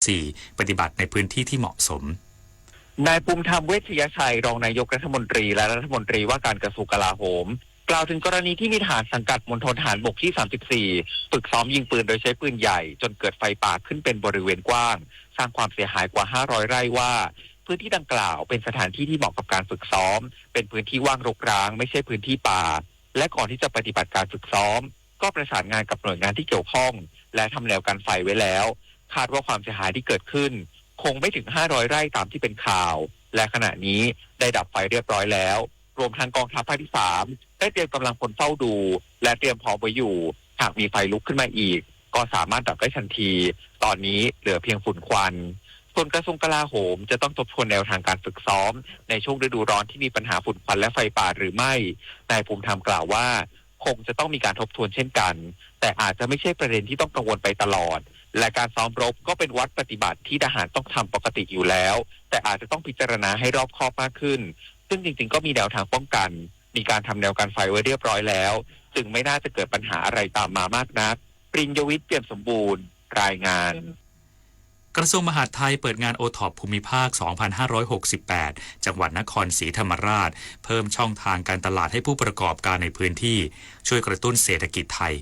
ติ ปฏิบัติในพื้นที่ที่เหมาะสม นายภูมิธรรม เวชยชัย รองนายกรัฐมนตรีและรัฐมนตรีว่าการกระทรวงกลาโหม กล่าวถึงกรณีที่มีทหารสังกัดมณฑลทหารบกที่ สามสิบสี่ ฝึกซ้อมยิงปืนโดยใช้ปืนใหญ่จนเกิดไฟป่าขึ้นเป็นบริเวณกว้าง สร้างความเสียหายกว่า ห้าร้อย ไร่ว่า พื้นที่ดังกล่าวเป็นสถานที่ที่เหมาะกับการฝึกซ้อม เป็นพื้นที่ว่างรกร้าง ไม่ใช่พื้นที่ป่า และก่อนที่จะปฏิบัติการฝึกซ้อม ก็ประสานงานกับหน่วยงานที่เกี่ยวข้อง และทำแนวกันไฟไว้แล้ว คาดว่าความเสียหายที่เกิดขึ้น คงไม่ถึง ห้าร้อย ไร่ตามที่เป็นข่าว และขณะนี้ได้ดับไฟเรียบร้อยแล้ว รวมทั้งกองทัพภาคที่ สาม ได้เตรียมกำลังพลเฝ้าดู และเตรียมพร้อมไว้อยู่ หากมีไฟลุกขึ้นมาอีก ก็สามารถดับได้ทันที ตอนนี้เหลือเพียงฝุ่นควัน ส่วนกระทรวงกลาโหมจะต้องทบทวนแนวทางการฝึกซ้อม ในช่วงฤดูร้อนที่มีปัญหาฝุ่นควันและไฟป่าหรือไม่ นายภูมิธรรมกล่าวว่า คงจะต้องมีการทบทวนเช่นกัน แต่อาจจะไม่ใช่ประเด็นที่ต้องกังวลไปตลอด และการซ้อมรบก็เป็นวัดปฏิบัติที่ทหารต้องทำปกติอยู่แล้ว แต่อาจจะต้องพิจารณาให้รอบคอบมากขึ้น ซึ่งจริงๆ ก็มีแนวทางป้องกัน มีการทำแนวกันไฟไว้เรียบร้อยแล้ว จึงไม่น่าจะเกิดปัญหาอะไรตามมามากนัก ปริญญวิทย์ เปี่ยมสมบูรณ์ รายงาน กระทรวงมหาดไทยเปิดงาน โอท็อป ภูมิภาค สองพันห้าร้อยหกสิบแปด จังหวัดนครศรีธรรมราช เพิ่มช่องทางการตลาดให้ผู้ประกอบการในพื้นที่ ช่วยกระตุ้นเศรษฐกิจไทย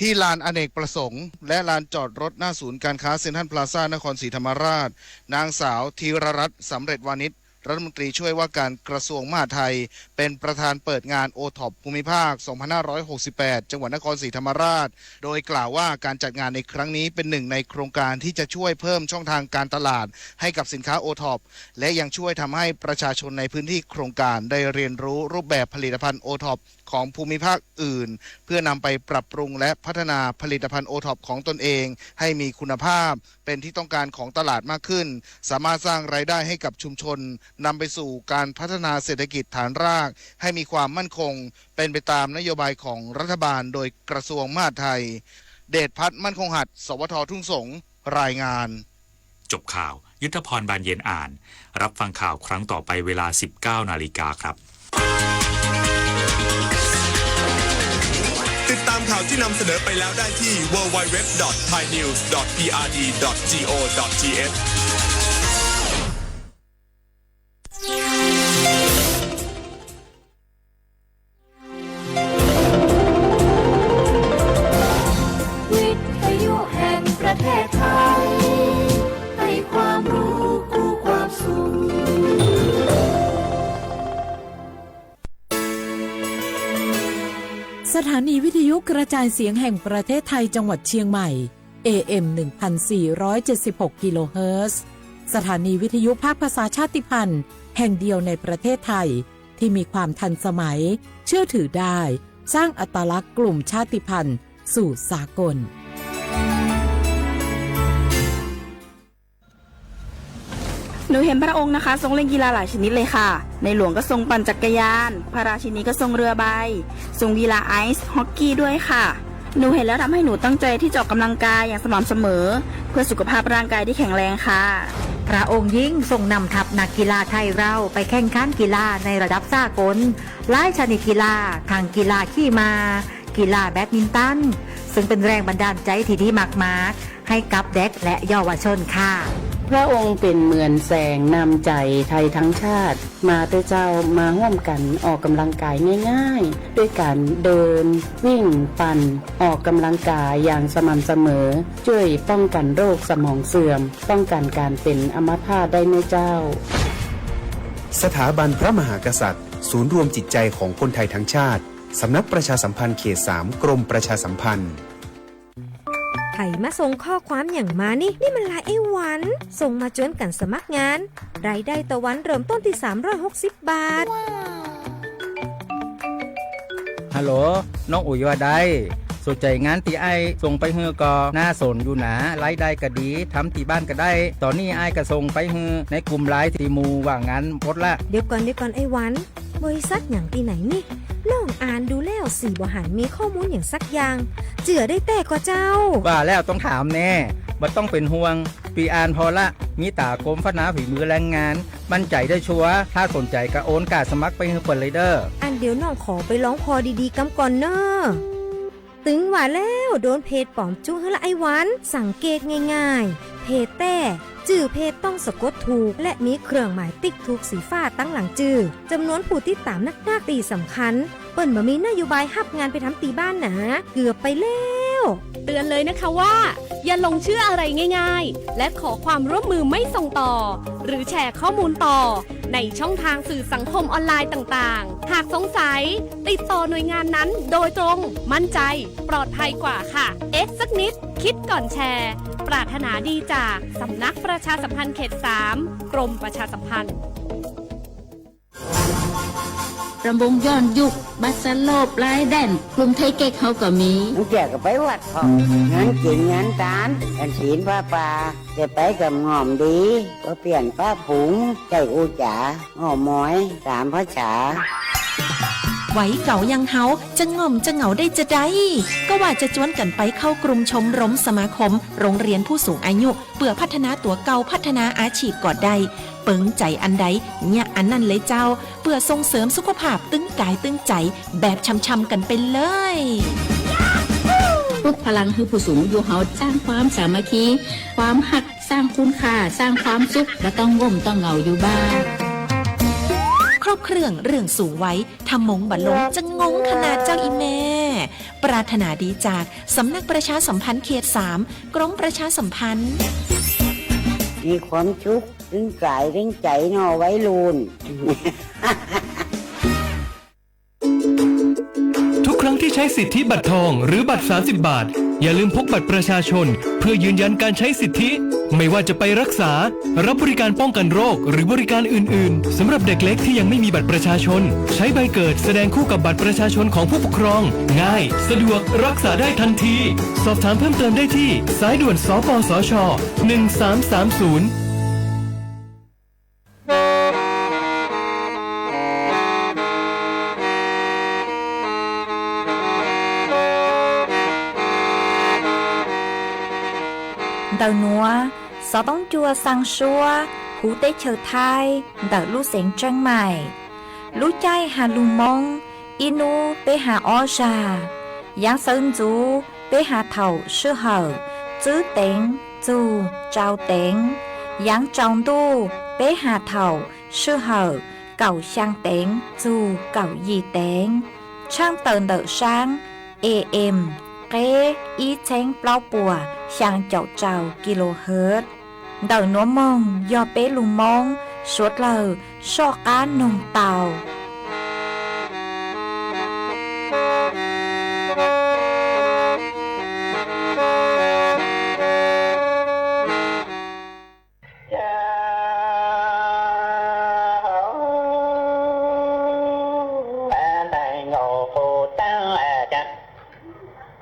ที่ลานอเนกประสงค์และลานจอดรถหน้าศูนย์การค้าเซ็นทรัลพลาซ่านครศรีธรรมราช นางสาวธีรรัตน์ สำเร็จวานิช รัฐมนตรีช่วยว่าการกระทรวงมหาดไทย เป็นประธานเปิดงาน โอท็อป ภูมิภาค สองพันห้าร้อยหกสิบแปด จังหวัดนครศรีธรรมราช โดยกล่าวว่าการจัดงานในครั้งนี้เป็นหนึ่งในโครงการที่จะช่วยเพิ่มช่องทางการตลาดให้กับสินค้า โอท็อป และยังช่วยทำให้ประชาชนในพื้นที่โครงการได้เรียนรู้รูปแบบผลิตภัณฑ์ โอท็อป ของภูมิภาคอื่น เพื่อนำไปปรับปรุงและพัฒนาผลิตภัณฑ์ โอท็อป ของตนเองให้มีคุณภาพ เป็นที่ต้องการของตลาดมากขึ้น สามารถสร้างรายได้ให้กับชุมชน นำไปสู่การพัฒนาเศรษฐกิจฐานรากให้มีความมั่นคง เป็นไปตามนโยบายของรัฐบาลโดยกระทรวงมหาดไทย เดชพัฒน์ มั่นคงหัด สวท ทุ่งสง รายงาน จบข่าว ยุทธพร บานเย็นอ่าน รับฟังข่าวครั้งต่อไปเวลา สิบเก้า นาฬิกาครับ ติดตามข่าวที่นำเสนอไปแล้วได้ที่ ดับเบิลยู ดับเบิลยู ดับเบิลยู ดอท ไทยนิวส์ ดอท พีอาร์ดี ดอท จีโอ ดอท ทีเอช วิทยุแห่งประเทศไทย ให้ความรู้คู่ความสุข สถานีวิทยุกระจายเสียงแห่งประเทศไทยจังหวัดเชียงใหม่ เอ เอ็ม หนึ่งพันสี่ร้อยเจ็ดสิบหก กิโลเฮิรตซ์ สถานีวิทยุภาคภาษาชาติพันธุ์แห่งเดียวในประเทศไทย ที่มีความทันสมัย เชื่อถือได้ สร้างอัตลักษณ์กลุ่มชาติพันธุ์สู่สากล หนูเห็นพระองค์นะคะทรงเล่นกีฬาหลายชนิดเลยค่ะ ในหลวงก็ทรงปั่นจักรยาน พระราชินีก็ทรงเรือใบ ทรงกีฬาไอซ์ฮอกกี้ด้วยค่ะ หนูเห็นแล้วทำให้หนูตั้งใจที่จะออกกำลังกายอย่างสม่ำเสมอ เพื่อสุขภาพร่างกายที่แข็งแรงค่ะ พระองค์ยิ่งทรงนำทัพนักกีฬาไทยเราไปแข่งขันกีฬาในระดับสากล หลายชนิดกีฬา ทั้งกีฬาขี่ม้า กีฬาแบดมินตัน ซึ่งเป็นแรงบันดาลใจที่ดีมากๆ ให้กับเด็กและเยาวชนค่ะ พระองค์เป็นเหมือนแสงนำใจไทยทั้งชาติ มาเต๊อะเจ้า มาร่วมกันออกกำลังกายง่ายๆ ด้วยการเดิน วิ่ง ปั่น ออกกำลังกายอย่างสม่ำเสมอ ช่วยป้องกันโรคสมองเสื่อม ป้องกันการเป็นอัมพาตได้เน้อเจ้า สถาบันพระมหากษัตริย์ ศูนย์รวมจิตใจของคนไทยทั้งชาติ สำนักประชาสัมพันธ์เขต สาม กรมประชาสัมพันธ์ ใผมาส่งข้อความอย่างมานี่ นี่มันไลน์ไอ้หวัน ส่งมาจวนกันสมัครงาน รายได้ต่อวันเริ่มต้นที่ สามร้อยหกสิบ บาท ฮัลโหล น้องอุ๋ยว่าได สนใจงานตี้อ้ายส่งไปหื้อก่อ น่าสนอยู่หนา รายได้ก็ดี ทำตี้บ้านก็ได้ ตอนนี้อ้ายก็ส่งไปหื้อในกลุ่มไลน์ตี้หมู่ว่างงานหมดละ เดี๋ยวก่อน เดี๋ยวก่อนไอ้หวัน บริษัทหยังตี้ไหนนี่ ลองอ่านดูแล้วสี่บ่หันมีข้อมูลหยังสักอย่าง เจื้อได้แต๊ก่อเจ้า ว่าแล้วต้องถามแน่ บ่ต้องเป็นห่วง ปีอ่านผ่อละ มีต๋ากรมพัฒนาฝีมือแรงงาน มั่นใจได้ชัวร์ ถ้าสนใจก็โอนการสมัครไปหื้อเปิ้นเลยเด้อ อันเดี๋ยวน้องขอไปลองผ่อดีๆ กำก่อนเน่อ ตึงว่าแล้ว โดนเพจป๋อมจุ๊หื้อละไอ้หวัน สังเกตง่ายๆ เพจแต้ ชื่อเพจต้องสะกดถูก และมีเครื่องหมายติ๊กถูกสีฟ้าตั้งหลังชื่อ จำนวนผู้ติดตามนักๆ ที่สำคัญ เปิ้นบ่มีนโยบายฮับงานไปทำตีบ้านหนา เกือบไปแล้ว เตือนเลยนะคะว่า อย่าหลงเชื่ออะไรง่ายๆ และขอความร่วมมือไม่ส่งต่อ หรือแชร์ข้อมูลต่อ ในช่องทางสื่อสังคมออนไลน์ต่างๆ หากสงสัย ติดต่อหน่วยงานนั้นโดยตรง มั่นใจ ปลอดภัยกว่าค่ะ เอ๊ะสักนิด คิดก่อนแชร์ ปรารถนาดีจากสำนักประชาสัมพันธ์เขตสาม กรมประชาสัมพันธ์ รำวงย้อนยุค บัสโลปลายแดน กลุ่มไทยเก๊กเขาก็มี เจ้าก็ไปวัดพ่อง งานกินงานทาน กันศีลผ้าป่า จะไปกับง่อมดี ก็เปลี่ยนผ้าผง ใส่อุจจา อ้อมอย สามภาษา วัยเก่าอย่างเฮา จะง่อมจะเหงาได้จะใด ก็ว่าจะจวนกันไปเข้ากลุ่มชมรมสมาคม โรงเรียนผู้สูงอายุ เปื่อพัฒนาตั๋วเก่า พัฒนาอาชีพก็ได้ เปิงใจอันใด เยียะอันนั้นเลยเจ้า เปื่อส่งเสริมสุขภาพตึงกายตึงใจ แบบช่ำๆ กันไปเลย ปลุกพลังให้ผู้สูงอายุเฮา สร้างความสามัคคี ความฮัก สร้างคุณค่า สร้างความสุข บ่ต้องง่มต้องเหงาอยู่บ้าน ครบเครื่องเรื่องสูงวัย ถ้ามงบ่ลงจะงงขนาดเจ้าอีแม่ ปรารถนาดีจากสำนักประชาสัมพันธ์เขตสาม กรมประชาสัมพันธ์ มีความสุข ตึงกายตึงใจเนาะวัยรุ่น ทุกครั้งที่ใช้สิทธิบัตรทองหรือบัตรสามสิบบาท อย่าลืมพกบัตรประชาชน เพื่อยืนยันการใช้สิทธิ ไม่ว่าจะไปรักษา รับบริการป้องกันโรค หรือบริการอื่นๆ สำหรับเด็กเล็กที่ยังไม่มีบัตรประชาชน ใช้ใบเกิดแสดงคู่กับบัตรประชาชนของผู้ปกครอง ง่าย สะดวก รักษาได้ทันที สอบถามเพิ่มเติมได้ที่ สายด่วน สปสช หนึ่งสามสามศูนย์ Ntawm nuav, xov tooj cua xaa suab huv teb chaws Thaib ntawm lub xeev Tsheej Maim. Lub caij has lug Moob, ib nub peb has ob zag. Yaav xawv ntxuv peb has thaum sij hawm tswb teev txug tsau teev. Yaav tsaus ntuj peb has thaum sij hawm kaum xyaa teev txug kaum yim teev. Tshaaj tawm ntawm saab A M qeb ib txheeb plaub puas xyaa caum rau kilohertz. Ntawm nuav moog yog peb lug Moob suav dlawg soj qaab noog tau.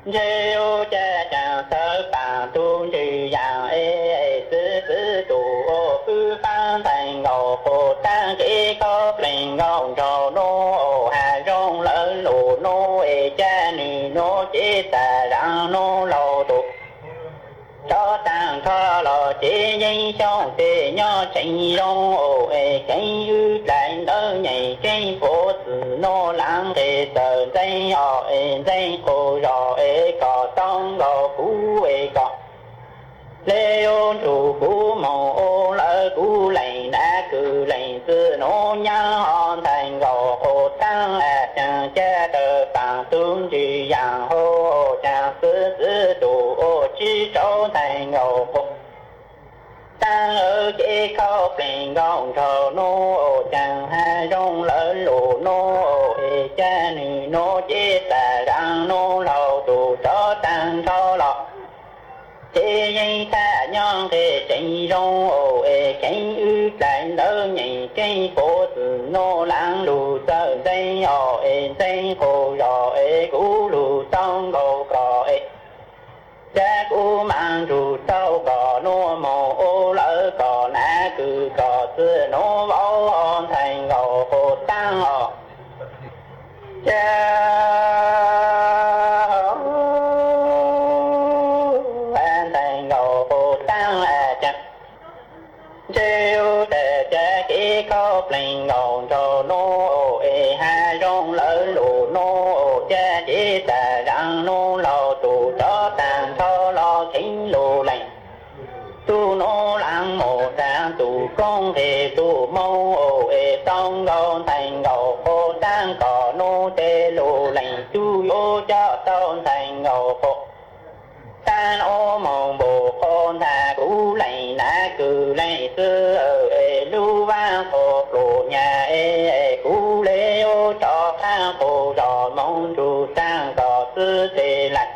Ntse ub ca caag tawv paam tug ntswg yaam es xwv xwv tus ua fwb faab ntxhais nkaus quas taab kev khaub plees nkaus nraug nub, has zoo lawv lug nub es ca nwg nub cev tag zaav nub laug tus rov taag nrho los cev yeeb xyooj tej nyob tseem zoo es kheev wb dlais ntawv nyeem keeb puv txwm nub laav nqes txawm ntxeeb os es ntxeeb qus zos es kom tau nkaus kuv es kom le ub nrug kuv moog ua lawv kuv leej nav kws leej txwv nub nyaab os ntxhais nkaus quas taab caag ca tawv paam tug ntswg yaam hau caag xwv xwv tus ua tsib rau ntxhais nkaus quas taab cev khaub plees nkaus nraug nub, caag has zoo lawv lug nub es ca nwg nub cev tag zaav nub laug tus rov taag nrho los cev yeeb thaj nyob nqes tseem zoo es kheev wb dlais ntawv nyeem keeb puv txwm nub laav lug txawm ntxeeb os es ntxeeb qus zos es kuv lug tau nkaus kom es ca kuv maam nrug tau kom nub moog ua lawv kom nav kws kom txwv nub vauv os ntxhais nkaus quas taab os ca ntxhais nkaus quas taab caag ntse ub ca ca kev khaub plees nkaus nraug nub es has zoo lawv lug nub, ca cev tag zaav nub laug tus rov taag nrho los kheev lug leej tug Tus koob nqes tus moo es tau nkaus ntxhais nkaus qhua taab kom nub tej lug leej tub yuav coj tau ntxhais nkaus qhua taab ua moog npaum qhov ntag kuv leej nav kws leej xwb es lub vaab qhua pluas nyag es kuv le ua rov qaab qhua zos moog nrug taag kom xwb tes lais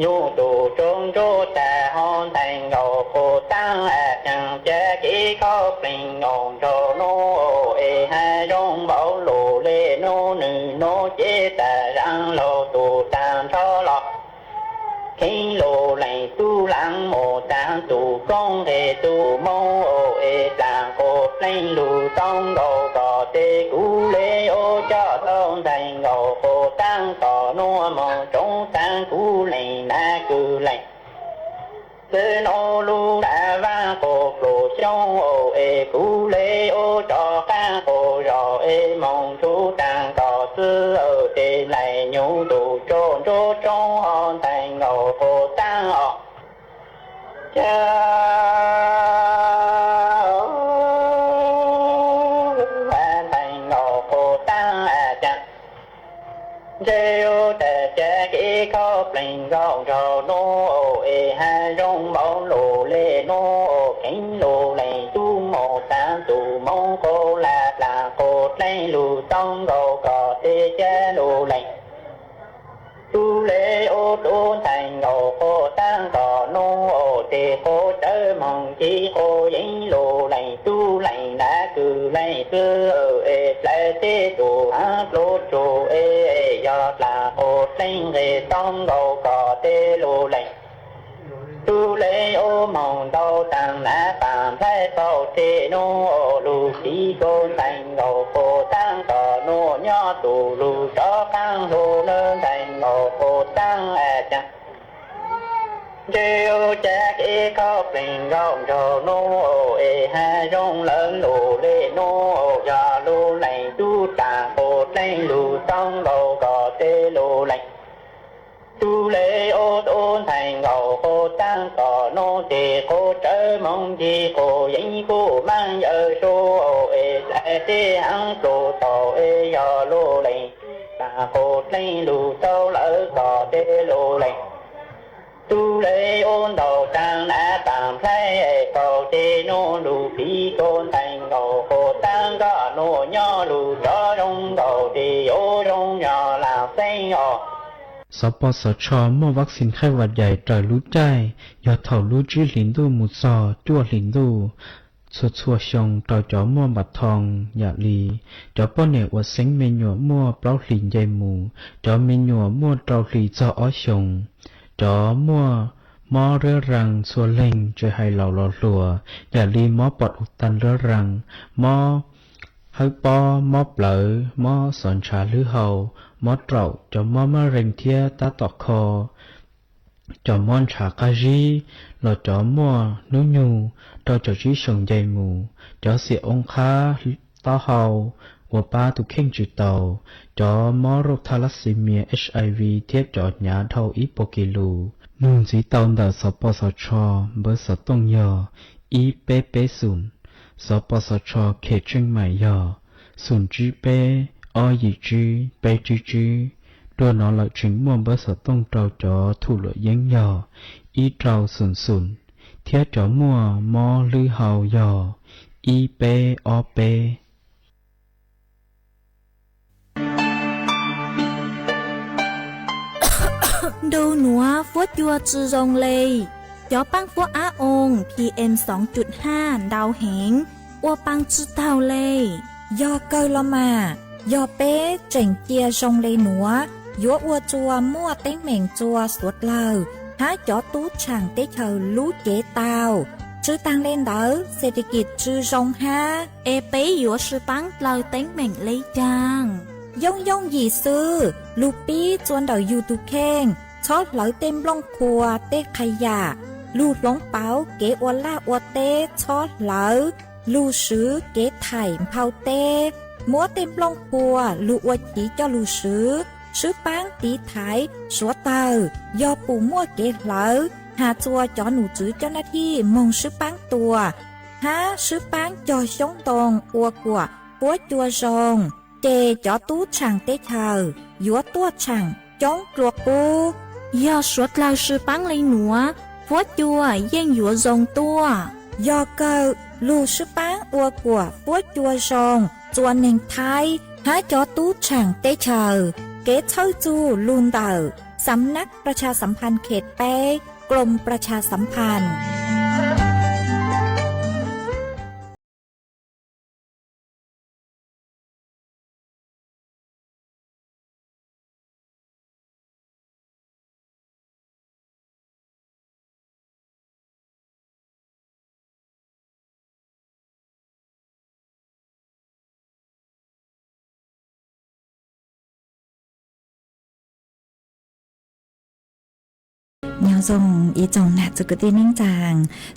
nyuj tus tsob ntsuab tag ho ntxhais nkaus qhua taab a caag ca kev khaub pleeg nkaus nraug nub es hab zoo npaum lug le nub nwg nub cev tag zaam laug tus taag nrho los kheev lug leej tub laav mus taag tus koob nqes tus moo es dlaag qhua pleeg lug tau nkaus kom tes kuv le ua coj tau ntxhais nkaus qhua taab kom nub moog tsoov taag kuv leej nav kws leej xwb nub lub vaab qhua pluas xyoob es kuv le ua rov qaab qhua zos es moog nrug taag kom xwb tes lais nyuj tus tsob ntsuab tsob ho ntxhais nkaus qhua taab os. Ca ntxhais nkaus qhua taab a caag ntshe ua tag ca kev khaub pleeg nkaus nraug nub es hab zoo npaum lug le nub kheev lug leej tub mus taag tus moo qhua lag dlaag qhua pleeg lug tau nkaus kom tes ca lug leej tub le ua tub ntxhais nkaus qhua taab kom nub tes qhua tsawv moog ci qhua yeev lug leej tub leej nav kws leej xwb es dlawg teb tus haav pluas tsug es yog dlaag qhua pleeg nqes tau nkaus kom tes lug leej tub le ua moog ntau taag nav paam nplhaib tau tes nub lug piv kua ntxhais nkaus qhua taab kom nub nyob tus lug rov qaab lug nub ntxhais nkaus qhua taab a caag ntshe ua ca kev khaub pleeg nkaus nraug nub es hab zoo lawv lug le nub yog lug leej tub dlaag qhua pleeg lug tau nkaus kom tes lug leej tub le ua tub ntxhais nkaus qhua taab kom nub tes qhua tsawv moog ci qhua yeev kuj maab yawm sua es dlawg teb haav pluas tau es yog lug leej tub dlaag qhua pleeg lug tau lawv kom tes lug leej tub le ua ntau taag nav paam nplhaib tau tes nub lug piv kua ntxhais nkaus qhua taab kom nub nyob lug rov zoo nkaus tes yuav zoo yog laag xeeb os. Xov Pos Xov Tsho muaj vaccine khaib vas cais raws lub caij yog thaum lub tsib hlis ntuj mus txog cuaj hlis ntuj, txhua txhua xyoo rau cov muaj npam thoo yam li cov poj niam uas xeeb me nyuam muaj plaub hlis nce mus, cov me nyuam muaj rau hli txog ob xyoos, cov muaj mob riab raas txhua leeg tsis hais laus los hluas, yam li mob pom u tas riab raas, mob hawb pob, mob plawv, mob xov ntshav hlwb hau, mob raum, cov mob mab rees thiab tab tom kho, cov mob ntshav qab zib, los cov muaj hnub nyoog rau caum tsib xyoos nce mus, cov xiam oo qhab taub hau uas pab tus kheej tsis tau, cov mob rauj thalassemia, H I V thiab cov hnyav dhau ib puas kis lus. Nug ntxiv tau ntawm Xov Pos Xov Tsho npawb xov tooj yog ib peb peb xoom, Xov Pos Xov Tsho kheem tseej maim yog xoom tsib peb ob yim tsib peb tsib tsib. Dua no lawm tseem muaj npawb xov tooj rau cov thum luam yeeb yog ib rau xoom xoom, thiab cov muaj mob hlwb hau yog ib peb ob peb. Ntu nuav fuab cua tsi zoo le, cov paab fuab ab oo P M xoo cum haj ntau heev, ua paa tsi taug le. Yog kawg los mas, yog peb tseem cia zoo le nuav, yuav ua rua muaj teeb meem rua suav dlawg hab cov tub tshaam teb chaws lub cev tau. Tsw taag le ntawd, xes tis kis tsi zoo hab. Es peb yuav sib paab dlaws teeb meem le caag? Yooj yooj yim xwb, lug pib rua ntawm yug tug kheej, txhob hlawv tej nplooj qhua tej qha yam, lug hloov pauv kev ua laj ua teb txhob hlawv, lug swv kev thaim nphau teb, muab tej nplooj qhua lug ua chiv coj lug swv, sib paab tiv thaiv suav dlawg. Yog pum muaj kev hlawv, has rua cov num tswv coj nab thij moog sib paab tua, hab swb paab cog xyoob ntoo ua kuam puab cua zoo, ces cov tub tshaam teb chaws yuav tuaj tshaam coob dlua qub. Yog suav dlawg swb paab le nuav, puab cua yeej yuav zoo tuaj. Yog kawg lug swb paab ua kuam puab cua zoo, txua neeg Thaib hab cov tub tshaam teb chaws. Kev txhawb txug lug ntawm สำนักประชาสัมพันธ์เขตแปด กรมประชาสัมพันธ์ Nyob zoo ib tsoom nam txiv kwv tij neej tsaa,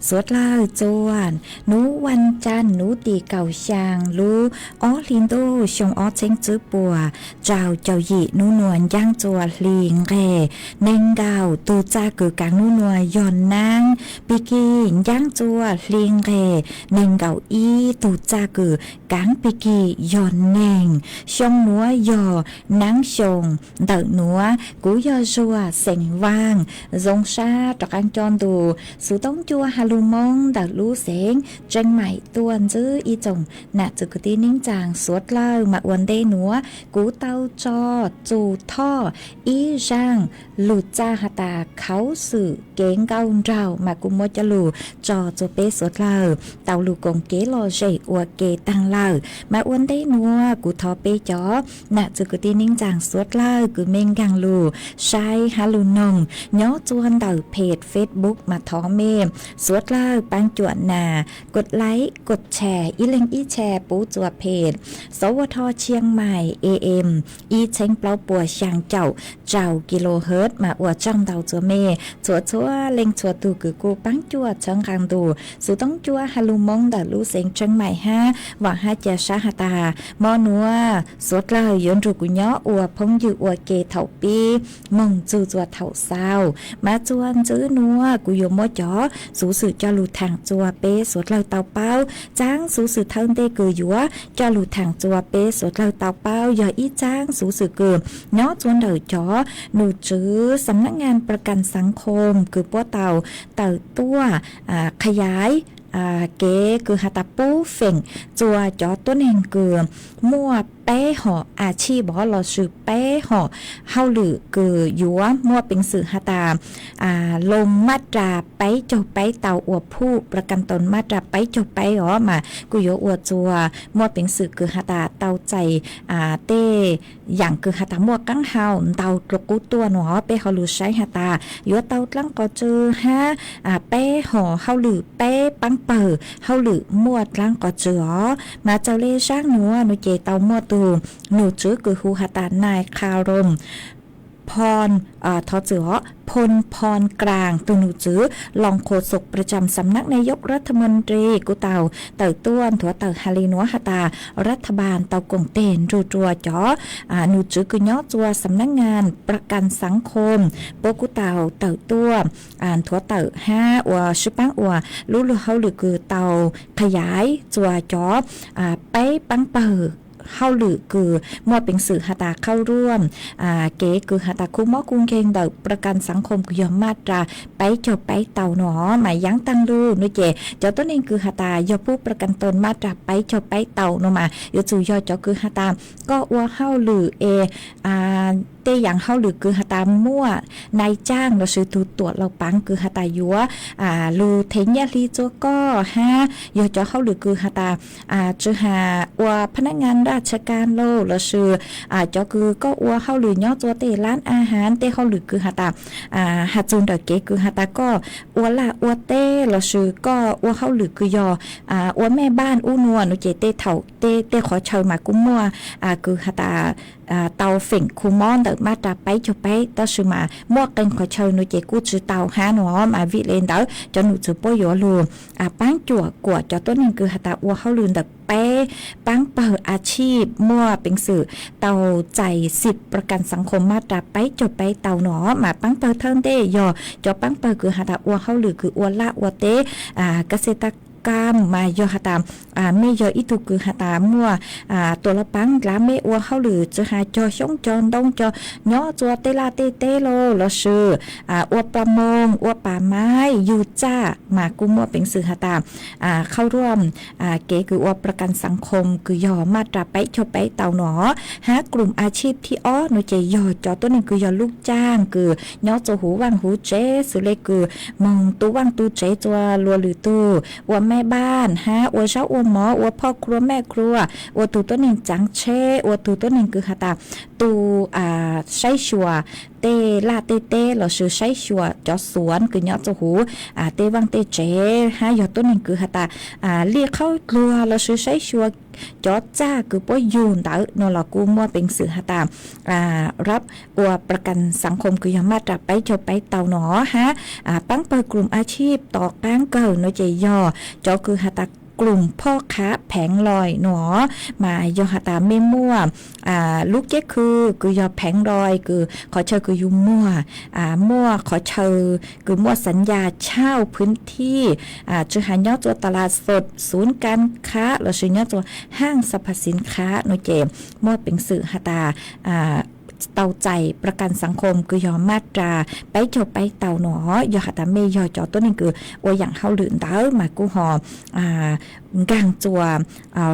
suav dlawg txua nub vas caj nub tim kaum xyaa lub ob hli ntuj xyoo ob txheeb tsib puas rau caum yim nub nuav ncaab txua hli nqeg neeg nkaum tug txaj kws kaav nub nuav yog naab pig kig ncaab txua hli nqeg neeg nkaum ib tug txaj kws kaav pig kig yog neeg. Xyoo nuav yog naab xyoo ntawm nuav. Kuv yog Zuag xeem Vaaj, zoo sab rov qaab coj ntu xuv toob cua has lug Moob ntawm lub xeev Tseeb Maim tuaj ntsib ib tsoom nam txiv kwv tij neej tsaa suav dlawg mas ua ntej nuav kuv tau tso txug thoj ib zaaj lug txaj has tas khaub xwm kev nkauj nraug mas kuv muab coj lug tso txug peb suav dlawg tau lug koom kev lom zem ua ke taag lawm. Mas ua ntej nuav kuv thov peb cov nam txiv kwv tij neej tsaa suav dlawg kws mej nkaag lug saib hab lug noog nyob txua ntawm peg Facebook mas thov mej suav dlawg paab cuam nas kod laib kod tshare ib leeg ib tshare pub txua peg สวท Chiang Mai A M ib txheeb plaub puas xyaa caum rau kilohertz mas ua tsaug ntau txua mej txhua txhua leej txhua tug kws kuj paab cuam txhawb nqaa ntu xuv toob cua has lug Moob ntawm lub xeev Tseeb Maim hab vaam hab ca sab has tas mo nuav suav dlawg yuav nrug kuv nyob ua phooj ywg ua ke thaum pib moog txug txua thaum xaus. Mas txua ntsib nuav kuv yuav muab cov xuv xwm coj lug thaam txua peb suav dlawg tau paub. Txaab xuv xwm thawj ntej kws yuav coj lug thaam txua peb suav dlawg tau paub yog ib txaab xuv xwm kws nyob txua ntawm cov num tswv สำนักงานประกันสังคม kws puab tau tawm tuaj qha yaiv kev kws has tas pub feem txua cov tuab neeg kws muaj peb hom a tshij lossis peb hom hauj lwm kws yuav muaj peev xwm has tas loo maj ras peb caug peb tau ua phuj pra kas toos maj ras peb caug peb os mas kuj yuav ua txua muaj peev xwm kws has tas tau txais tej yaam kws has tas muaj qaab hau ntau dlua qub tuaj no. Peb ho lug saib has tas yuav tau dlaab qhov tsw hab peb hom hauj lwm peb paab pawg hauj lwm muaj dlaab qhov tsw os. Mas txawm le zaab nuav nuav ces tau muaj tug num tswv kws hu has tas nai Kha Rom Phon, thov txim os, Phon Phon Klang tug num tswv รองโฆษกประจำสำนักนายกรัฐมนตรี kuj tau tawm tuaj nthuav tawm has le nuav has tas รัฐบาล tau koom teg nrug rua cov num tswv kws nyob txua สำนักงานประกันสังคม puab kuj tau tawm tuaj nthuav tawm hab ua sib paab ua lub luag hauj lwm kws tau qha yaiv txua cov peb paab pawg hauj lwm kws muaj peev xwm has tas khauj ruam kev kws has tas khu mob khu nkeeg ntawm pra kas xav khom kws yog maj ras peb caug peb tau no. Mas yaav taag lug nuav ces cov tuab neeg kws has tas yog pub pra kas toos maj ras peb caug peb tau no mas yuav tsum yog cov kws has tas koj ua hauj lwm es tej yaam hauj lwm kws has tas muaj nai caaj lossis tug tuam laug paav kws has tas yuav lug them nyaj hli txua koj hab yog cov hauj lwm kws has tas tsi has ua พนักงานราชการ lauj lossis cov kws koj ua hauj lwm nyob txua tej lab a has tej hauj lwm kws has tas has txug ntawm kev kws has tas koj ua laj ua teb lossis koj ua hauj lwm kws yog ua mej npaaj ub nua no ces tej thaum tej qhov chaw mas kuj muaj kws has tas tau feem khu mob ntawm maj ras peb caug peb tab sis mas muaj qee qhov chaw no ces kuj tsi tau hab no. Mas vim le ntawd cov num tswv puab yuav lug paab cuam kuam cov tuab neeg kws has tas ua hauj lwm ntawm peb paab pawg a tshij muaj peev xwm tau txais xim pra kas xav khom maj ras peb caug peb tau no. Mas paab pawg thawj ntej yog cov paab pawg kws has tas ua hauj lwm kws ua laj ua teb kas xej ta kam mas yog has tas mej yog ib tug kws has tas muaj tuam los paav ndlav mej ua hauj lwm tsi has cog xyoob cog ntoo cog nyob txua tej laj tej teb los lossis ua pla moos ua pas maib yug txaj mas kuj muaj peev xwm has tas qhauj ruam kev kws ua ประกันสังคม kws yog มาตรา peb caug peb tau no. Hab กลุ่มอาชีพ thib ob no ces yog cov tuab neeg kws yog lub caaj kws nyob txua huv vaaj huv tsev xws le kws moog tu vaaj tu tsev txua luas lwm tug, ua mej npaaj hab ua zaub ua mov, ua phoj krua mej krua, ua tug tuab neeg tsaav tsheb, ua tug tuab neeg kws has tas tu saib xyuas tej laj tej teb lossis saib xyuas cov xuav kws nyob txua huv tej vaaj tej tsev, hab yog tuab neeg kws has tas liaj qhaub dluag lossis saib xyuas cov txaj kws puab yug ntawd no los kuj muaj peev xwm has tas rab ua ประกันสังคม kws yog มาตรา peb caug peb tau no hab paab pawg กลุ่มอาชีพ tom qaab kawg no ces yog cov kws has tas กลุ่มพ่อค้าแผงลอย no mas yog has tas mej muaj lub ceb khw kws yog แผงลอย kws qhov chaw kws yug muag, muaj qhov chaw kws muaj สัญญาเช่าพื้นที่ tsi has nyob txua ตลาดสด ศูนย์การค้า lossis nyob txua ห้างสรรพสินค้า no ces muaj peev xwm has tas tau txais ประกันสังคม kws yog มาตรา peb caug peb tau no. Yog has tas mej yog cov tuab neeg kws ua yaam hauj lwm ntawd mas kuj ho nkaag txua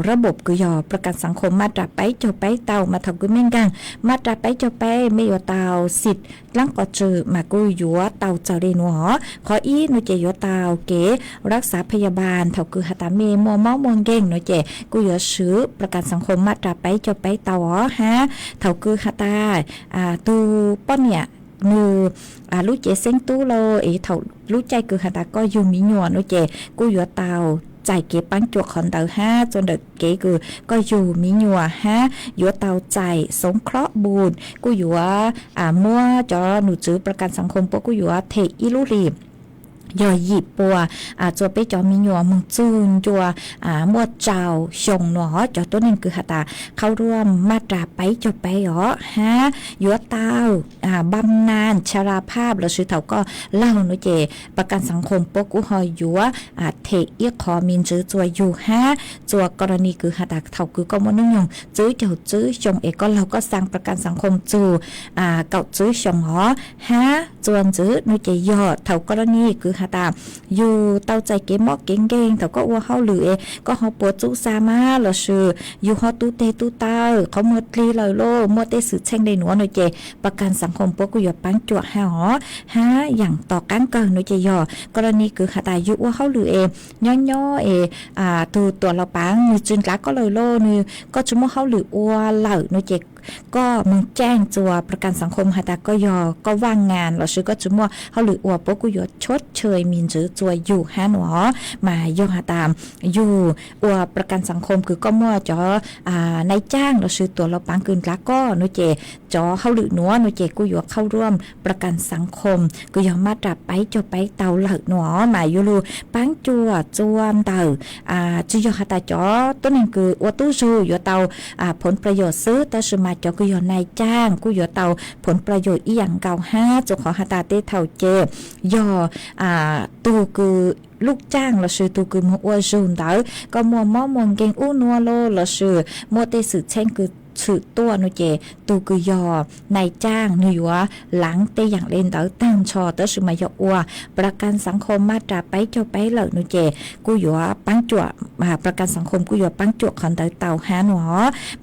ระบบ kws yog ประกันสังคม มาตรา peb caug peb tau mas thaum kws mej nkaag มาตรา peb caug peb mej yuav tau xim dlaab qhov tswm mas kuj yuav tau txais le nuav. Qhov ib no ces yuav tau kev รักษาพยาบาล thaum kws has tas mej muaj mob muaj nkeeg no ces kuj yuav swv ประกันสังคม มาตรา peb caug peb tau os hab thaum kws has tas tug poj niam nwg lub cev xeeb tub los es thaum lub caij kws has tas koj yug mi nyuam no ces kuj yuav tau txais kev paab cuam qhov ntawd hab txua ntawm kev kws koj yug mi nyuam hab yuav tau txais สงเคราะห์บุตร kuj yuav muab cov num tswv ประกันสังคม puab kuj yuav them ib lub hlis yog yim puas txua peb cov mi nyuam moog txug ncua muaj rau xyoo no. Cov tuab neeg kws has tas qhauv ruam มาตรา peb caug peb os hab yuav tau บำนาญชราภาพ lossis thaum koj laug no ces ประกันสังคม puab kuj ho yuav them ib qho mi ntswv txua yug hab txua กรณี kws has tas thaum kws koj muaj nub nyoog tswv caug tswv xyoo es koj laug koj xaa ประกันสังคม txug kaum tswv xyoo os hab txua ntxiv no ces yog thaum กรณี kws has tas yug tau txais kev mob kev nkeeg thaum koj ua hauj lwm es koj ho puas txub xa mab lossis yug ho tu teg tu taw qhov muag dlig lawm los muaj tej xwm txheej le nuav no ces ประกันสังคม puab kuj yuav paab cuam hab os hab yaam tom qaab kawg no ces yog กรณี kws has tas yug ua hauj lwm es nyob nyob es tug tuam los paav nwg tsi ndlav koj lawm los nwg koj tsi muaj hauj lwm ua lawm no ces koj moog caaj txua ประกันสังคม has tas koj yog koj ว่างงาน lossis koj tsi muaj hauj lwm ua puab kuj yuav ชดเชย mi ntswv txua yug hab no os. Mas yog has tas yug ua ประกันสังคม kws koj muaj cov nai caaj lossis tuam los paav kws ndlav koj no ces cov hauj lwm nuav no ces kuj yuav qhauv ruam ประกันสังคม kws yog มาตรา peb caug peb tau lawm no mas yuav lug paab cuam txua ntawm tsi yog has tas cov tuab neeg kws ua tub zug yuav tau ผลประโยชน์ xwb tab sis mas cov kws yog nai caaj kuj yuav tau ผลประโยชน์ ib yaam nkaus hab txua qhov has tas tej thaum ces yog tug kws lub caaj lossis tug kws moog ua zug ntawd koj muaj mob muaj nkeeg ub nua los lossis muaj tej xwm txheej kws tshwm tuaj no ces tug kws yog nai caaj nwg yuav laav tej yaam le ntawd taag nrho tab sis mas yog ua ประกันสังคม มาตรา peb caug peb lawm no ces kuj yuav paab cuam ประกันสังคม kuj yuav paab cuam qhov ntawd tau hab no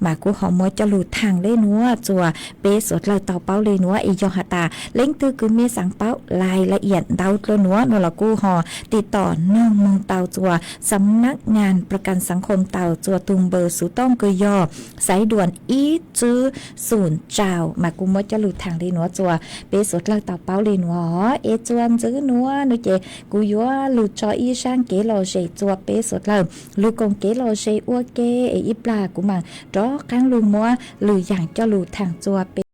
mas kuj ho muab coj lug thaam le nuav txua peb suav dlawg tau paub le nuav es yog has tas leej twg kws mej xaav paub lais la iam ntau dlua nuav no los kuj ho tiv tom noog moog tau txua สำนักงานประกันสังคม tau txua tug npawb xuv tooj kws yog สายด่วน ib tswv xoom rau mas kuj muab coj lug thaam le nuav txua peb suav dlawg tau paub le nuav es txua ntxiv nuav no ces kuv yuav lug tso ib zaaj kev lom zem txua peb suav dlawg lug koom kev lom zem ua ke es ib plag kuv maam rov qaab lug muab lwm yaam coj lug thaam txua peb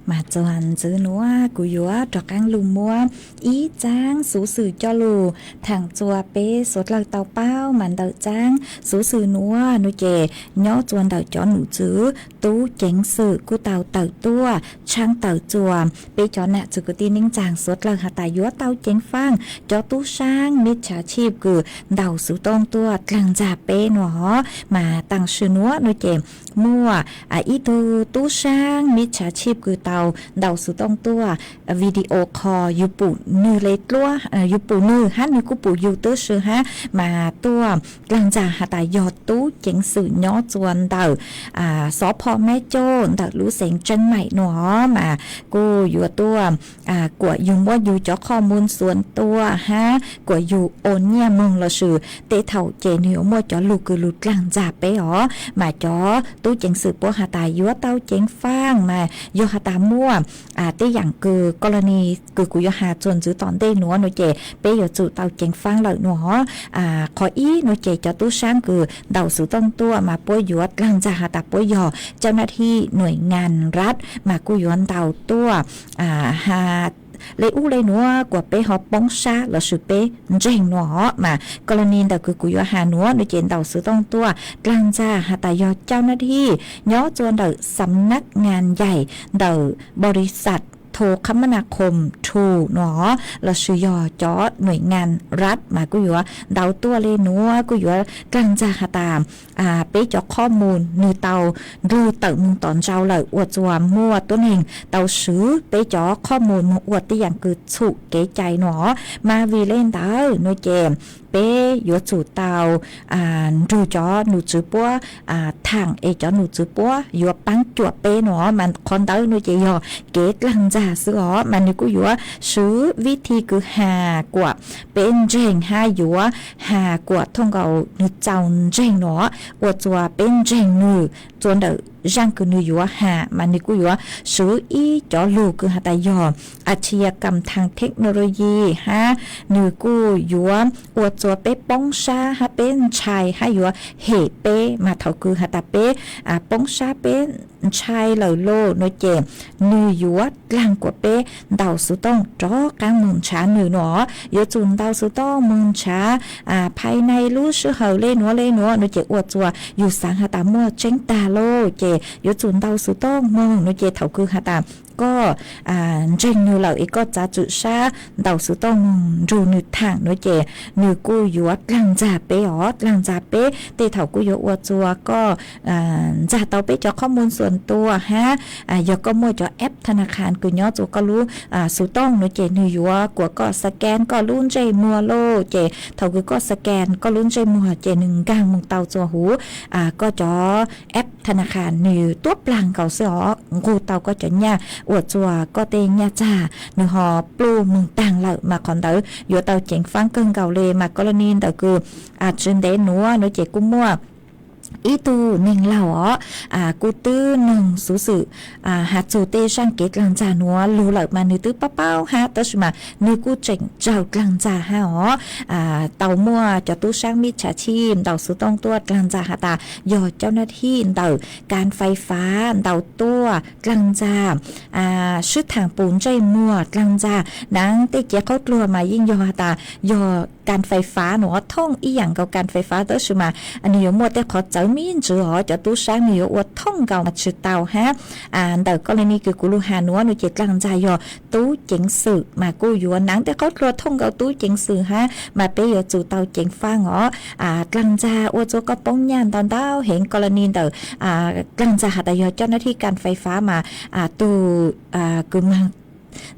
Mas txuas ntxiv nuav kuv yuav rov qaab lug muab ib txaab xuv xwm coj lug thaam txug peb suav dlawg tau paub. Mas ntawm txaab xuv xwm nuav nuav ces nyob txug ntawm cov num tswv tub ceev xwm kuj tau tawm tuaj tshaab tawm txuas peb cov nam txwv kwv tij neej tsaa suav dlawg has tas yuav tau ceev faaj cov tub saab mib tshaav tshij kws ntaus xuv tooj tuaj dlaag ntxag peb nuav. Mas taam sim nuav nuav ces muaj ib tug tub saab mib tshaav tshij kws tau ntaus xuv tooj tuaj video call, yug pum nwg le dluab, yug pum nwg hab nwg kuj pum yug tub si hab, mas tuaj dlaag ntxag has tas yog tub ceev xwm nyob txuas ntawm xov phom Mab Cauj ntawm lub xeev Tseeb Maim nuav. Mas kuj yuav tuaj kuam yug muab yug cov qhoj moos xuas tuaj hab kuam yug ua nyiaj moog lossis tej thaum ces nwg yuav muaj cov lug kws lug dlaag ntxag peb os. Mas cov tub ceev xwm puab has tas yuav tau ceev faaj mas yog has tas muaj tej yaam kws kos los nis kws kuv yuav has txuas ntxiv tom ntej nuav nuav ces peb yuav tsum tau ceev faaj lawm nuav. Qhov ib nuav ces cov tub saab kws ntaus xuv tooj tuaj mas puab yuav dlaag ntxag has tas puab yog cau nab thij nuim ngaa rad mas kuj yuav ntaus tuaj has le ub le nuav kuas peb ho poob sab lossis peb ntseeg nuav. Mas kos los nis ntawm kws kuv yuav has nuav nuav ces ntaus xuv tooj tuaj dlaag ntxag has tas yog cau nab thij nyob txuas ntawm xam nab ngaa yaim ntawm npau ris xam tho qhab mab nas khoom thu nuav lossis yog cov nuim ngaa rad mas kuj yuav ntaus tuaj le nuav kuj yuav dlaag ntxag has tas peb cov qhov moos nwg tau ndlug tawm moog tom ntej lawm ua txuas muaj tuab neeg tau swv peb cov qhov moos moog ua tej yaam kws txhum kev cai nuav. Mas vim le ntawd nuav ces peb yuav tsum tau nrug cov num tswv puab thaam es cov num tswv puab yuav paab cuam peb nuav. Mas qhov ntawd nuav ces yog kev dlaag ntxag xwb os. Mas nwg kuj yuav swv vib thi kws has kuam peb ntseeg hab yuav has kuam thooj nkaus nwg txaus ntseeg nuav ua txuas peb ntseeg nwg txuas ntawm zaaj kws nwg yuav has. Mas nwg kuj yuav swv ib cov lug kws has tas yog a chi ya kam thaag technology hab nwg kuj yuav ua txuas peb poob sab hab peb ntshai hab yuav hem peb. Mas thaum kws has tas peb poob sab peb ntshai lawm lauj nuav ces nwg yuav dlaag kuam peb ntaus xuv tooj rov qaab moog nrhav nwg nuav. Yuav tsum ntaus xuv tooj moog nrhav phais nai lub sij hawm le nuav le nuav nuav ces ua txuas yug xaav has tas muaj tseeb tag lauj ces yuav tsum ntaus xuv tooj moog nuav ces thaum kws has tas koj ntseeg nwg lawm es koj txav tswm sab ntaus xuv tooj moog nrug nwg thaam nuav ces nwg kuj yuav dlaag ntxag peb os, dlaag ntxag peb. Tej thaum kuj yuav ua txuas koj ntxag tau peb cov qhov moos xuas tuaj hab yog koj muaj cov app tha na kha kws nyob txuas koj lub xuv tooj nuav ces nwg yuav kuam koj scan koj lub ntsej muag lauj ces thaum kws koj scan koj lub ntsej muag ces nwg nkaag moog tau txuas huv koj cov app tha na kha nwg tuab plaag nkaus xwb os, nqug tau koj cov nyaj ua txuas koj tej nyaj txag nwg ho pluj moog taag lawm. Mas qhov ntawd yuav tau ceev faab kawg nkaus le. Mas kos los nis ntawm kws tsi ntev nuav nuav ces kuj muaj ib tug neeg laug os kuj twb noog xuv xwm has txug tej zaaj kev dlaag ntxag nuav lug lawm mas nwg twb paub paub hab tab sis mas nwg kuj tseem raug dlaag ntxag hab os. Tau muaj cov tub saab mib tshaav tshij ntaus xuv tooj tuaj dlaag ntxag has tas yog cau nab thij ntawm kas fais fav ntaus tuaj dlaag ntxag, swb thaam pum ntsej muag dlaag ntxag, naav tej cev qaub dluag mas yeej yog has tas yog kas fais fav nuav thooj ib yaam nkaus kas fais fav tab sis mas nwg yuav muaj tej qhov txawv mib ntsws os, cov tub saab nwg yuav ua thooj nkaus mas tsi tau hab. Ntawm kos los nis kws kuv lug has nuav nuav ces dlaag ntxag yog tub ceev xwm mas kuj yuav naav tej qaub dluag thooj nkaus tub ceev xwm hab. Mas peb yuav tsum tau ceev faaj os. Dlaag ntxag ua txuas koj poob nyaj ntau ntau heev, kos los nis ntawm dlaag ntxag has tas yog cau nab thij kas fais fav mas tug kws maag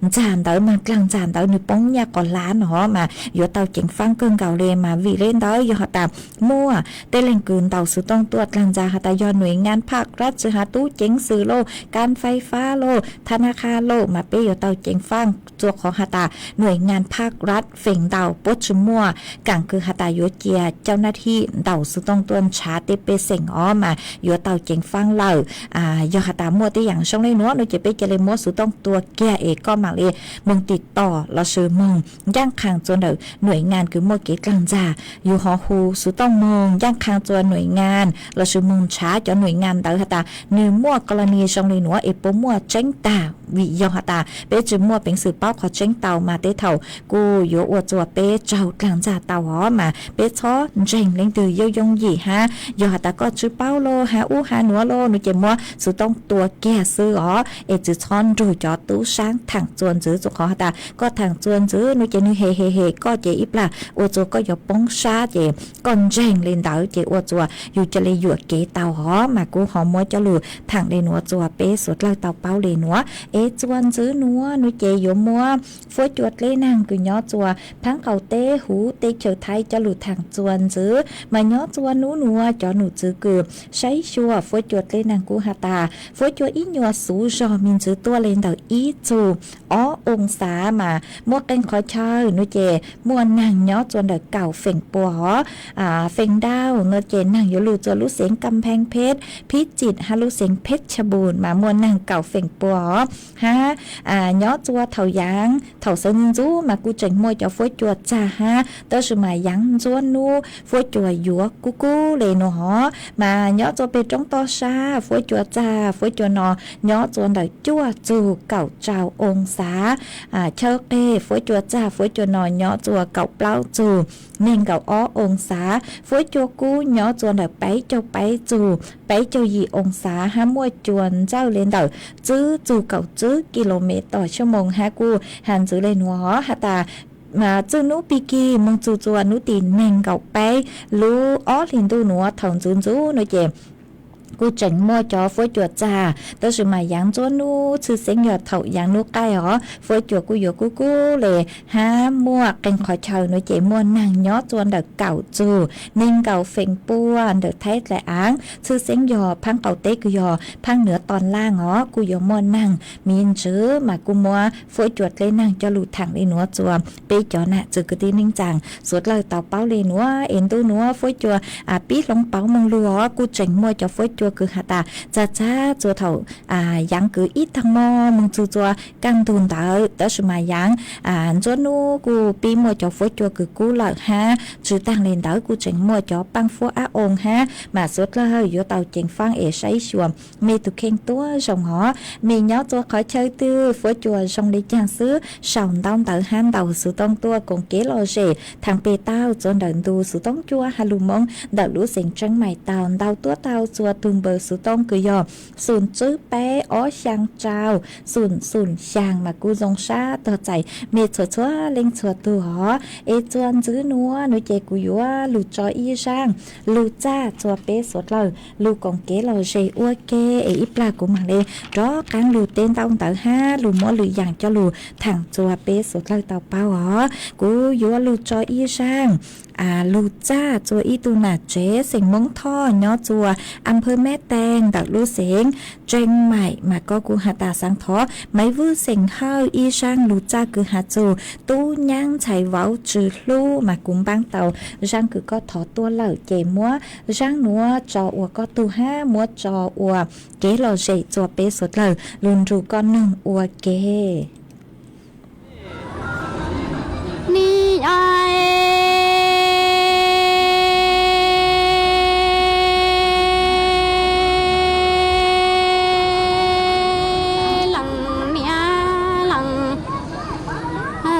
ntxag ntawd, maag dlaag ntxag ntawd nwg poob nyaj qos hlav no mas yuav tau ceev faaj kawg nkaus le. Mas vim le ntawd yog has tas muaj tej leeg kws ntaus xuv tooj tuaj dlaag ntxag has tas yog nuim ngaa phaj rab tsi has tub ceev xwm lauj, kas fais fav lauj, tha na kha lauj mas peb yuav tau ceev faaj txuas qhov has tas nuim ngaa phaj rab feem ntau puab tsi muaj kaam kws has tas yuav cia cau nab thij ntaus xuv tooj tuaj nrhav tej pej xeem os mas yuav tau ceev faaj lawm. Yog has tas muaj tej yaam zoo le nuav nuav ces peb ca le muab xuv tooj tua kiag es koj mam li moog tim tom lossis moog ncaaj qha txug ntawm nuam ngas kws muaj kev dlaag ntxag. Yug ho hu xuv tooj moog ncaaj qha txug nuam ngas lossis moog nrhav cov nuam ngas ntawd has tas nwg muaj kos los nis zoo le nuav es puas muaj tseeb tag, vim yog has tas peb tsi muaj peev xwm paub qhov tseeb tau mas tej thaum kuj yuav ua txug peb raug dlaag ntxag tau os. Mas peb txhob ntseeg leej twg yooj yooj yim hab, yog has tas koj tsi paub lug hab ub hab nuav lug nuav ces muab xuv tooj tua kiag xwb os, es tsi txhob nrug cov tub saab thaam txuas ntxiv, txug qhov has tas koj thaam txuas ntxiv nuav ces nwg hem hem hem koj ces ib plag ua txug koj yuav poob sab ces koj ntseeg le ntawd ces ua txug yug ca le yuam kev tau os. Mas kuv ho muab coj lug thaam le nuav txug peb suav dlawg tau paub le nuav. Es txuas ntxiv nuav nuav ces yuav muab fuab cua dleb naag kws nyob txug phaab qaum teb huv teb chaws Thaib coj lug thaam txuas ntxiv. Mas nyob txug nub nuav cov num txwv kws saib xyuas fuab cua dleb naag kuj has tas fuab cua ib nyuas xuv zog me ntsis tuaj le ntawm ib txug ob oo xav mas muaj qee qhov chaw nuav ces muaj naag nyob txug ntawm kaum feem pua os. Feem ntau nuav ces naag yuav lug txug lub xeev Kam Pheej Phet, Phib Txim hab lub xeev Phet Cha Npum mas muaj naag kaum feem pua os. Hab nyob txug thaum yaav thaum sawv ntxuv ntxuv mas kuj tseem muaj cov fuab cua txag hab, tab sis mas yaav nruab nub fuab cua yuav kub kub le nuav os. Mas nyob txug peg roob toj sab fuab cua txag, fuab cua no nyob txug ntawm cuaj txug kaum rau oo xav. Chaw qeg fuab cua txag fuab cua no nyob txug kaum plaub txug neeg nkaum ob oo xav. Fuab cua kub nyob txug ntawm peb caug peb txug peb caug yim oo xav hab muaj cua ntsawj le ntawm tsib txug kaum tsib ki lo mev tom xuab moos hab kuj has ntxiv le nuav os has tas txij nub pig kig moog txug txug nub tim neeg nkaum peb lub ob hli ntuj nuav thaum ntxuv ntxuv nuav ces kuj tseem muaj cov fuab cua txag, tab sis mas yaav nruab nub tshwj xeeb yog thaum yaav nub qaij os fuab cua kuj yuav kub kub le. Hab muaj qee qhov chaw nuav ces muaj naag nyob txug ntawm kaum txug neeg nkaum feem pua ntawm Thaib dlaim aav, tshwj xeeb yog phaab qaum teb kws yog phaab nuav toj laaj os kuj yuav muaj naag me ntsis mas kuj muab fuab cua dleb naag coj lug thaam le nuav txug peb cov nam txwv kwv tij neej tsaa suav dlawg tau paub le nuav. Es ntuj nuav fuab cua pib hloov pauv moog lug os kuj tseem muaj cov fuab cua kws has tas txag txag txug thaum yaav kws ib taag mo moog txug txug kaj ntug ntawd, tab sis mas yaav nruab nub kuj pib muaj cov fuab cua kws kub lawm hab. Tsi taag le ntawd kuj tseem muaj cov paaj fuab ab oo hab, mas suav dlawg yuav tau ceev faab es saib xyuas mej tug kheej tuab zoo os. Mej nyob txug qhov chaw twg fuab cua zoo le caag xwb sau ntaub ntawv hab ntaus xuv tooj tuaj koom kev lom zem thaam peg tau txug ntawm ntu xuv tooj cuab has lug Moob ntawm lub xeev Tseeb Maim tau ntau tuab tau txug tug npawb xuv tooj kws yog xoom tswb peb ob xyaa rau xoom xoom xyaa mas kuj zoo sab tog txais mej txhua txhua leej txhua tug os. Es txuas ntxiv nuav nuav ces kuv yuav lug tso ib zaaj lug txaj txug peb suav dlawg lug koom kev lom zem ua ke es ib plag kuv maam le rov qaab lug teb ntaub ntawv hab lug muab lwm yaam coj lug thaam txug peb suav dlawg tau paub os. Kuv yuav lug tso ib zaaj lug txaj txug ib tug nam tsev xeem Moob Thoj nyob txug a phawv Meb Teeg ntawm lub xeev Tseeb Maim mas koj kuj has tas xaav thov Maiv Vwj xeem Hawj ib zaaj lug txaj kws has txug tub nyab ntxhais vauv tsw hlub mas kuv npaab tau zaaj kws koj thov tuaj lawm ces muab zaaj nuav tso ua koj tug hab muab tso ua kev lom zem txug peb suav dlawg lug nrug koj noog ua ke. Ni leej niam leej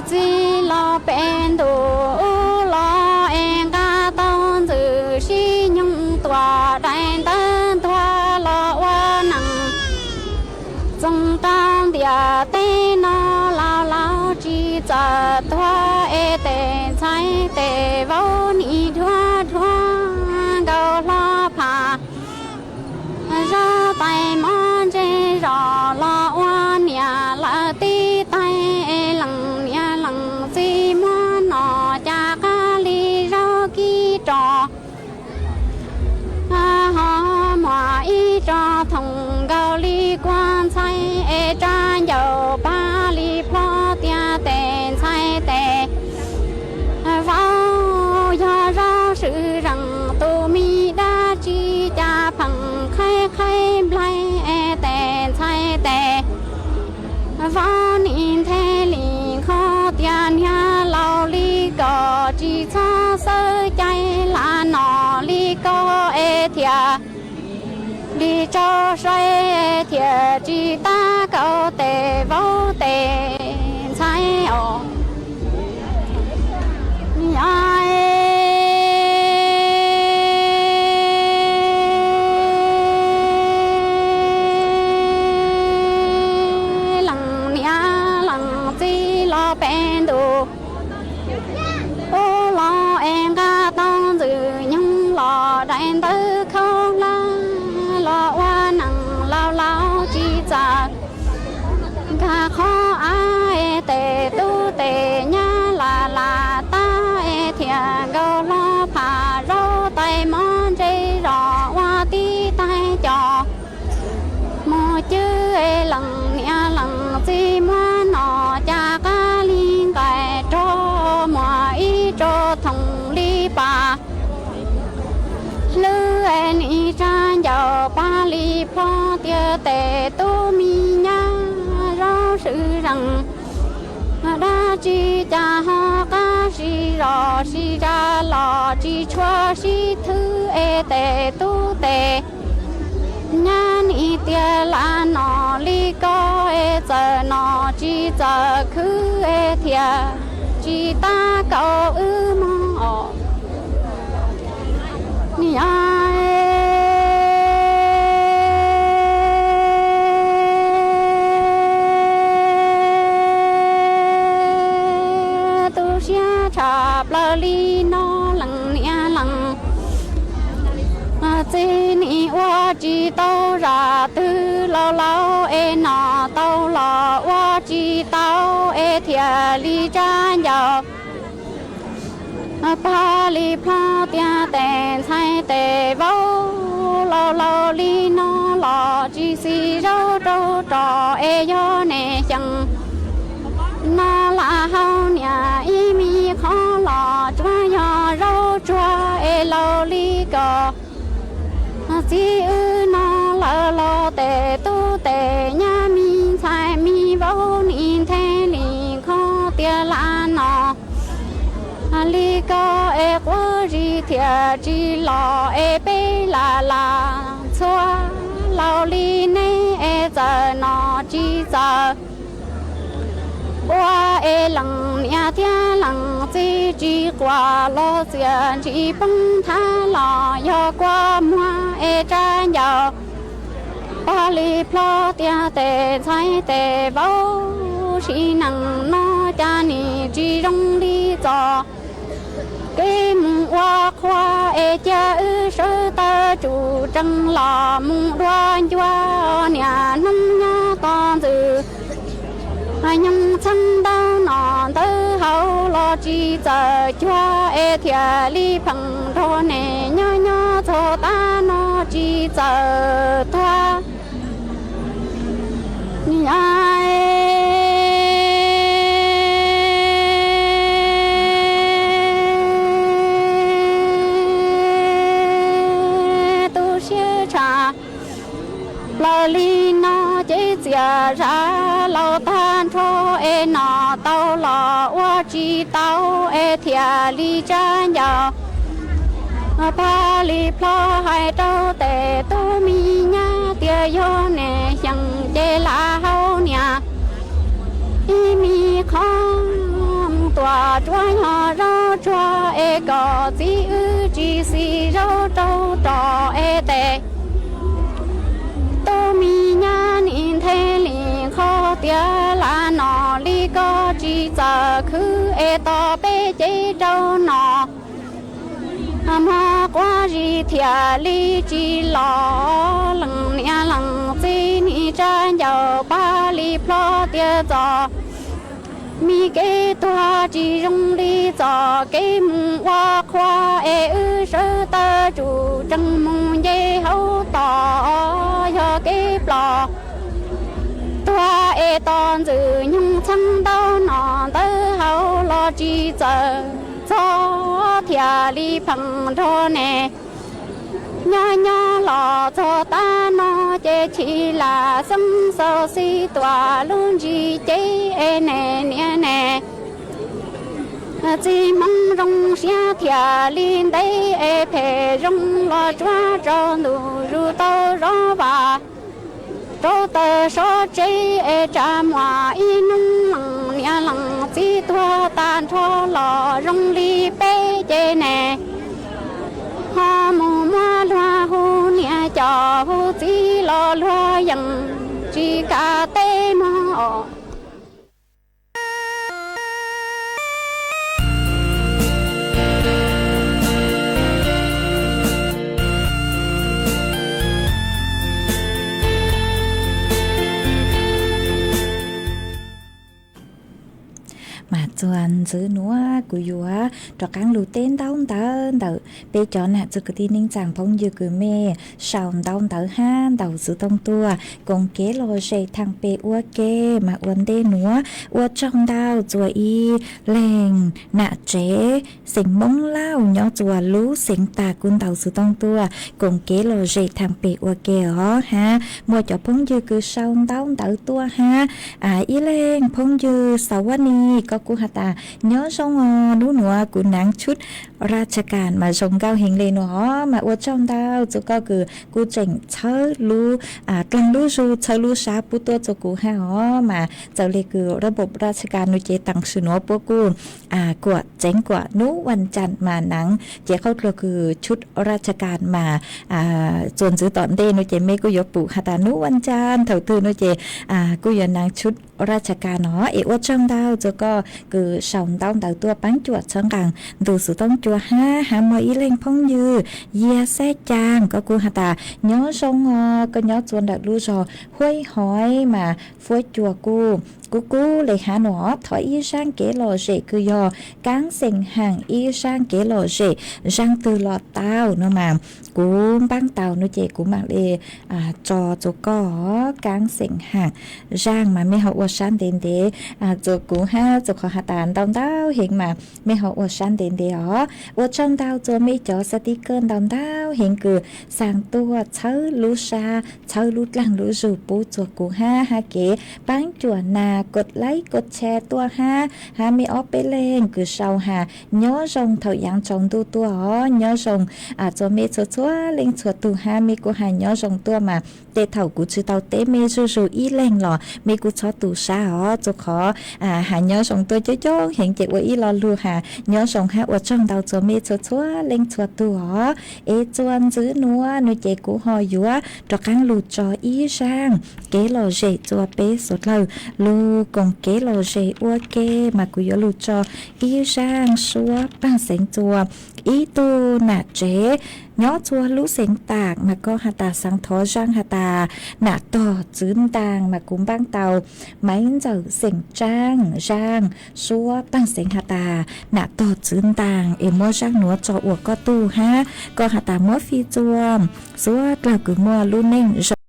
txiv los peb ntuj los es nqa tau ntxwv sib nyoog tuam dai ntawv ntuag los ua neej. Txoov rau ntiaj teb no laus laus tsis txawj tuag es tes ntxhais tes vauv nim dhuav dhuav nkaus hlo pham. Zaj tais mov ntse zog los ua niam lawv tib tais es leej niam leej txiv muab nom cas qab li zaub kib rog. Ho muaj ib tsob thoom nkaus li kua ntxhais es rab ncauj pag li plho tias tes ntxhais tes vauv yog zaub swm zeej tus mi dab tsi cas pheej qhaib qhaib nplaig es tes ntxhais tes vauv nim Tsis tso saib thiaj tsis tab kaum tes vauv tes ntxhais os. Yog leej niam leej txiv los peb ntus, ub los es nqa tau ntxwg nyoog los daim ntawv khaub hlab los ua neej laus laus tsis txawj nkag qhov av es tes tub tes nyab lam lam tab es thiaj nkaus hlo pham zaub tais mov ntse zos ua tib tais cos mus cwb es leej niam leej txiv muab no cas qab li nqaim rog muag ib tsob thooj li pas hlwb es nim tsa ncaus pag li plho tias tes tub me nyab zaub swm zees dab tsi cas ho qab sib zos sib zam los tsis tshua sib thwb es tes tub tes nyab nim tias lam no li ko es txawm no tsis txawj khwv es thiaj tsis tab kaum wb mog os. Niam tu siab tshaj plaws li no leej niam leej txiv nim ua tsis tau zaj twg laus laus es no tau los ua tsis tau es thiaj li tsa ncaus pag li plho tias tes ntxhais tes vauv laus laus li no los tsis xis zaub rau rog es yog niam xyeem no lam hau niam ib me qhov los tsuas yog zaub tsuag es laus li ko. Txiv wb no lawm los tes tub tes nyab me ntxhais me vauv nim nthe li qhov tias lam no li ko es quav zis thiaj tsis los es peb lam lam txhua laus li neb es txawm no tsis txawj ua es leej niam thiab leej txiv tsis quaj los txiaj ntsim poob thab los yog kua muag es tsa ncaus pag li plho tias tes ntxhais tes vauv sim neej no cas nim tsis zoo li txoj kev mus ua qhua es cia wb sawv tawm tsum tsees los mus dua ncua niam hnub nyob tos ntxwg nyoog txheeb ntau no ntawd hauv los tsis txawj cuag es thiaj li pheej nrog neb nyob nyob txog tav no tsis txawj tuag. Niam tu siab tshaj plaws li no ces txiaj zaj laus tag nrho es no tau los ua tsis tau es thiaj li tsa ncaus pag li plho hais rau tes tub me nyab tias yog neb xyeem ces lam hau niam ib me qhov mus tuaj tsuas yog zaub tsuag es kom txiv wb tsis xis zaub rau rog es tes tub me nyab nim nthe li qhov tias lam no li ko tsis txawj khwv es tos peb cev rau no mas quav zis thiaj li tsis los leej niam leej txiv nim tsa ncaus pag li plho tias txoj me kev tuag tsis zoo li txoj kev mus ua qhua es wb sawv tawm tsum tsees mus nce hauv tos yog kev ploj tuag es tos ntxwg nyoog txheeb ntau no ntawd hauv los tsis txawj txog thiaj li pheej nrog neb nyob nyob los txog tav no ces chim lam xeeb xaus xis tuaj lub ntsis cev es neb niam neb Txiv Hmoob zoo siab thiaj li ntev es phem zoo los tsuag rau ntu zus tau zov vam rau taws sob tsev es tsa muaj ib hnub leej niam leej txiv tuag tag nrho los zoo li peb ces ne ho mus muab luag hu niam cov hu txiv los luag yeej tsis kam teb mog os. Mas txuas ntxiv nuav kuv yuav rov qaab lug teb ntaub ntawv ntawm peb cov nam txiv kwv tij neej tsaa phooj ywg kws mej sau ntaub ntawv hab ntaus xuv tooj tuaj koom kev lom zem thaam pem ua ke. Mas ua ntej nuav ua tsaug ntau txuas ib leeg nam tsev xeem Moob Lauj nyob txuas lub xeev Tas kuj ntaus xuv tooj tuaj koom kev lom zem thaam pem ua ke os hab muaj cov phooj ywg kws sau ntaub ntawv tuaj hab ib leeg phooj ywg Xauv Vaj Nis koj kuj has tas nyob zoo os, nub nuav kuv naav tshut raj tshaj kas mas zoo nkauj heev le nuav os. Mas ua tsaug ntau txuas koj kws kuj tseem txhawb lub dlaag lub zug txhawb lub sab pub tuaj txuas kuv hab os. Mas txawm le kws raj npom raj tshaj kas nuav ces taam sim nuav puab kuj kuam tseev kuam nub vas cas mas naav ces qhov dlua kws tshut raj tshaj kas mas txuas ntxiv tom ntej nuav ces mej kuj yuav pum has tas nub vas cas thaum twg nuav ces kuj yuav naav tshut raj tshaj kas no es ua tsaug ntau txuas koj kws sau ntaub ntawv tuaj paab cuam txhawb nqaa ntu xuv tooj cua hab. Hab muaj ib leeg phooj ywg Yiag Xab Caa koj kuj has tas nyob zoo os, koj nyob txuas ntawm lub zog Huaib Hoiv mas fuab cua kuj kub kub le hab nuav os. Thov ib zaaj kev lom zem kws yog kaab xeem haam ib zaaj kev lom zem zaaj twg los tau no mas kuv npaab tau nuav ces kuv maam le tso txuas koj kaab xeem haam zaaj mas mej ho ua sab ntev ntev txuas kuv hab txuas qhov has tas ntau ntau heev mas mej ho ua sab ntev ntev os. Ua tsaug ntau txuas mej cov xab tib kawj ntau ntau heev kws xaa tuaj txhawb lub sab txhawb lub dlaag lub zug pub txuas kuv hab hab kev paab cuam nas kod laib kod tshare tuaj hab. Hab mej ob peb leeg kws sau has nyob zoo thaum yaav tsaus ntuj tuaj os. Nyob zoo txuas mej txhua txhua leej txhua tug hab mej kuj has nyob zoo tuaj mas tej thaum kuv tsi tau teb mej zuj zug ib leeg los mej kuj txhob tu sab os. Txuas qhov has nyob zoo tuaj coob coob heev ces ua ib lo lug has nyob zoo hab ua tsaug ntau txuas mej txhua txhua leej txhua tug os. Es txuas ntxiv nuav nuav ces kuv ho yuav rov qaab lug tso ib zaaj kev lom zem txuas peb suav dlawg lug koom kev lom zem ua ke mas kuv yuav lug tso ib zaaj suab paag xeev txuas ib tug nam tsev nyob txuas lub xeev Tas mas koj has tas xaav thov zaaj has tas nam tog txwv ntaag mas kuv npaab tau Maiv Ntxawm xeem Tsaab zaaj suab paag xeev has tas nam tog txwv ntaag es muab zaaj nuav tso ua koj tug hab koj has tas muab fij txuas suav dlawg kws muaj lub neej zoo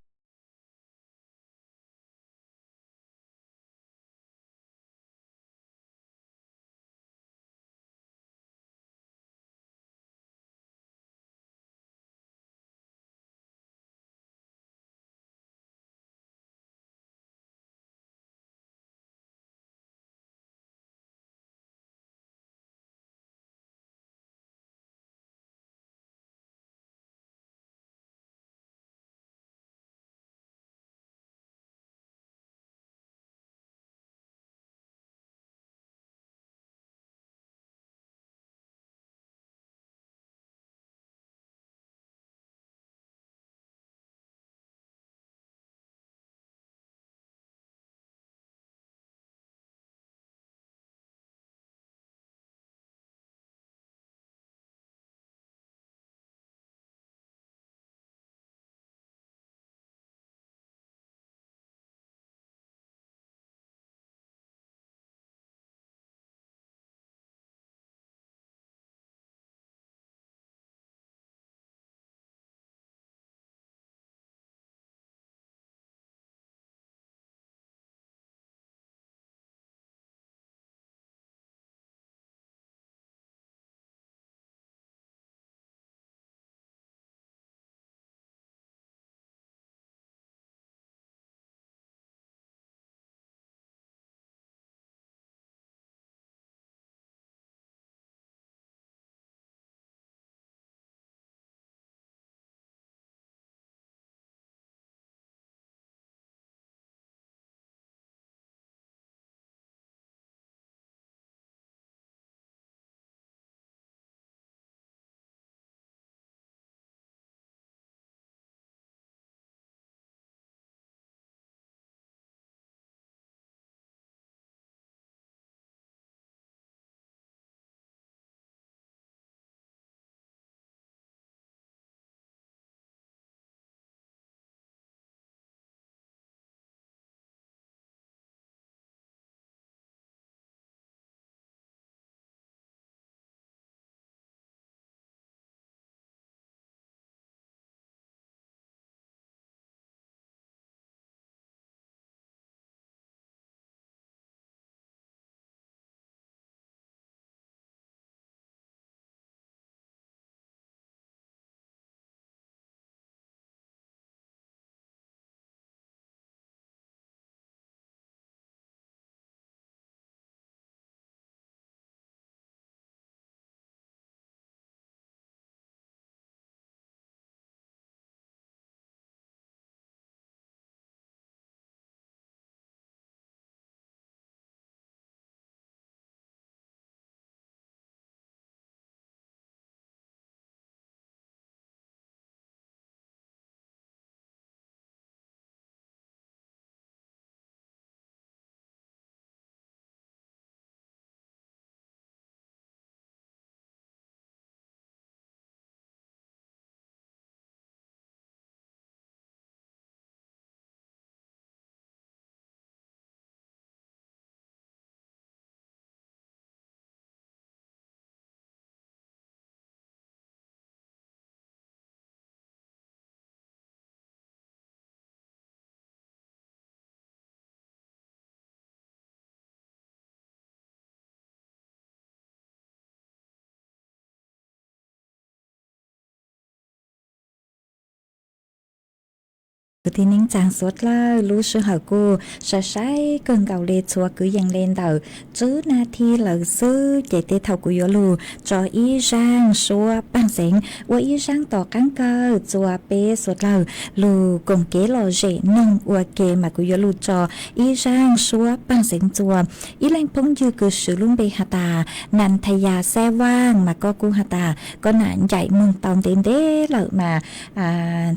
Kwv tij neej tsaa suav dlawg, lub sij hawm kuj sai sai kawg nkaus le, txhua kwv yees le ntawm tswb nas thi lawm xwb, ces tej thaum kuv yuav lug tso ib zaaj suab paaj xeev ua ib zaaj tom qaab kawg txuas peb suav dlawg lug koom kev lom zem noog ua ke, mas kuv yuav lug tso ib zaaj suab paaj xeev txuas ib leej phooj ywg kws swv lub npe has tas Nas Thas Yas Xab Vaaj, mas koj kuj has tas koj nam ncaim noog tau ntev ntev lawm mas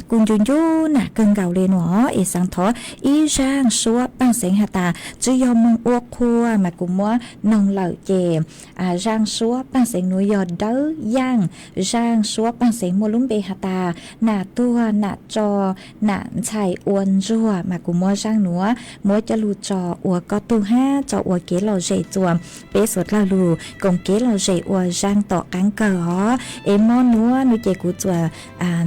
kuj ncu ncu nam kawg nkaus le nuav es xaav thov ib zaaj suab paaj xeev has tas Tswv Yog Moog Ua Qhua, mas kuv muab noog lawm ces zaaj suab paaj xeev nuav yog Dawb Yaaj. Zaaj suab paaj xeev muaj lub npe has tas Nam Tuag Nam Tso Nam Ntxhais Ua Ntsuag, mas kuv muab zaaj nuav muab coj lug tso ua koj tug hab tso ua kev lom zem txuas peb suav dlawg lug koom kev lom zem ua zaaj tom qaab kawg os. Es mob nuav nuav ces kuv txuas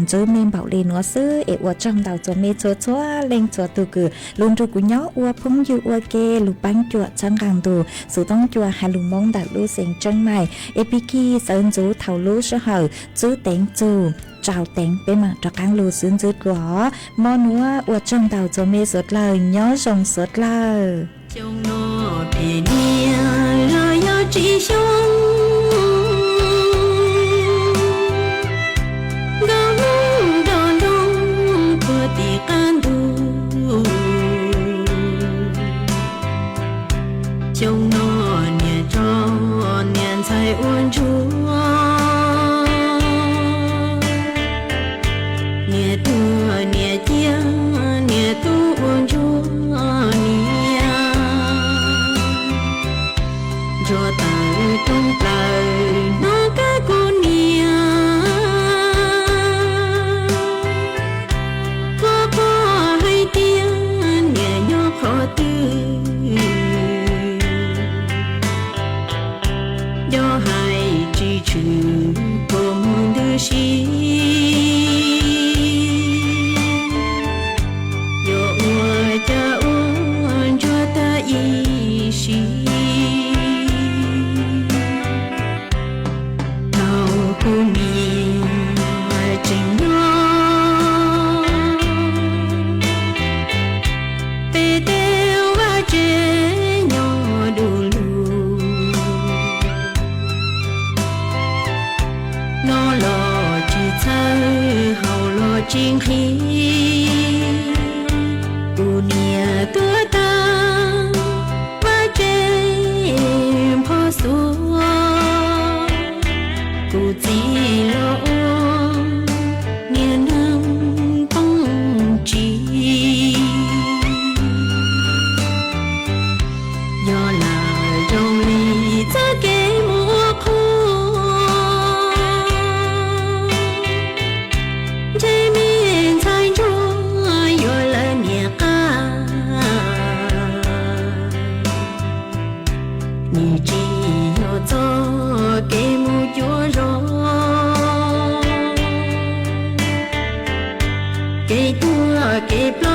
ntxwv me npaum le nuav xwb es ua tsaug ntau txuas me txhua txhua leej txhua tug kws lug nrug kuv nyob ua phooj ywg ua ke lug paab cuam txhawb nqaa ntug xuv toob cua has lug Moob ntawm lub xeev Tseeb Maim. Es pig kig txawv ntxuv thaum lub sij hawm tswb teev txug tsau teev peb maam rov qaab lug xwb ntxwb dlua os. Mob nuav ua tsaug ntau txuas me suav dlawg, nyob zoo suav dlawg. Xyoo no phem niaj los yog tsis xyoo, nkauj hnub nto ntoo puag tim qab ntug. Xyoo no niam tso niam ntxhais ua ntsuag, niam tuag niam ciaj niam tub ua ntsuag niam. Ntsuag tawm rooj plaws hnov kab kuv niam, qhuab qhuab hais tias niam nyob qhov twg. Nco hais tsis tshwm kua muag ntws si, yuav ua cas ua ntsuag tag ib sim. Thaum kuv niam tseem nyob, peb tej vaj tsev nyob du lug, noj los tsis txhawj haus los tsis nqhis. Kuv niam tuag tag, vaj tsev npho xuav, kuv txiv los ua niag neeg poob ntsis. Yog lam zoo li txoj kev mus ua qhua, ntshe me ntxhais ntsuag yuav lawv niam qab. Nws tsis yog txoj kev mus cuav zog, kev tuag kev ploj